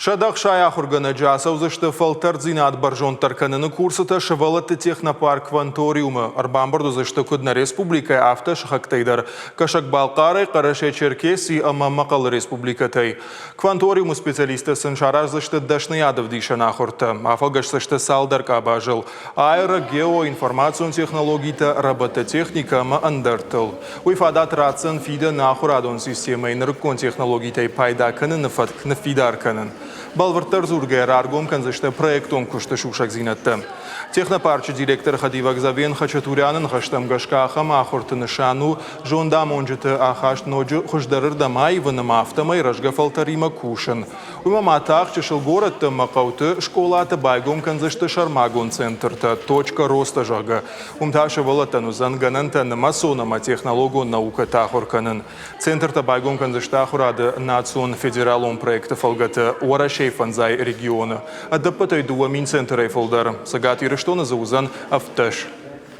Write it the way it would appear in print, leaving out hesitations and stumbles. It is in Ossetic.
160 ахуыргӕнӕджы ацӕудзысты фӕлтӕрддзинад бӕрзонддӕр кӕныны курсытӕ сывӕллӕтты технопарк Кванториумы. Ӕрбамбырд уыдзысты куыд нӕ республикӕйы, афтӕ сыхӕгтӕй дӕр Кӕсӕг-Балхъарӕй, Хъӕрӕсе-Черкеси ӕмӕ Мӕхъӕлы республикӕтӕй. Кванториумы специалисттӕ сын сараздзысты дӕсныйадӕвдисӕн ахуыртӕ, афӕлгӕсдзысты цалдӕр къабазыл аэро, гео, информацион технологитӕ, робототехникӕ ӕмӕ ӕндӕртыл. Уый фадат ратдзӕн фидӕны ахуырадон системӕйы нырыккон технологитӕй пайда кӕныны фӕтк ныффидар кӕнын. Бӕлвырддӕр дзургӕйӕ раргом кӕндзысты проектон куысты сусӕгдзинӕдтӕ. Технопарчы директоры хӕдивӕг Завен Хачатуряны ныхӕстӕм гӕсгӕ ахӕм ахуырты нысан у зондамонджыты ахаст ноджы хуыздӕрырдӕм аивын ӕмӕ афтӕмӕй рӕзгӕ фӕлтӕримӕ кусын. Уымӕ ма тагъд чысыл горӕтты ӕмӕ хъӕуты скъолаты байгом кӕндзысты сӕрмагонд центртӕ «Точка роста», зӕгъгӕ. Уым та сывӕллӕттӕн уыдзӕн гӕнӕнтӕ нымӕцон ӕмӕ технологон наукӕтӕ ахуыр кӕнын. Центртӕ байгом кӕндзысты ахуырады национ федералон проекты фӕлгӕты Уӕрӕсейы фӕндзай регионы. Ӕдӕппӕтӕй 2000 центрӕй фылдӕр. Цӕгат Ирыстоны дзы уыдзӕн 17.